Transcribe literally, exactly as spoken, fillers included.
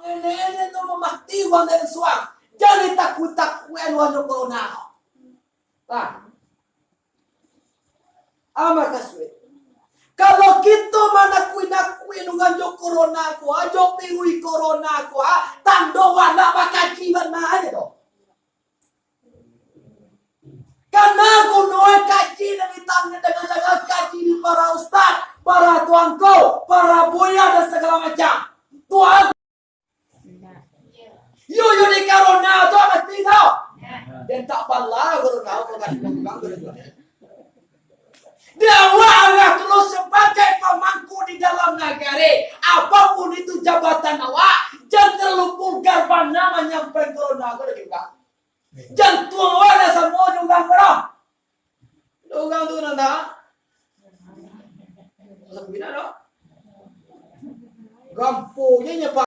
Nenek-nenek tu mamati urang dari suang. Jan ditakuik-takuikan urang jo corona. Lah. Amak kasuik. Kalau kito manakuik-nakuik urang jo corona ko, ajo pirui corona ko, ah, tando awak ndak bakaji bana ajo tu. Kana guno kaji nan ditang-, danga-danga kaji di para ustaz, para tuangko, para buya dan sagalo macam. Tuan, yo, yo di corona tu mati tau. Dan tak bala corona ko kan. Di awak arah tu lo sabagai pamangku di dalam nagari, apapun itu jabatan awak, jan talalu vulgar bana manyampaikan corona ko dari urang. Jantuang awak lah samo jo urang ko doh. Urang tu nan dah. Sabuik nak doh. Gampo je nya, Pak.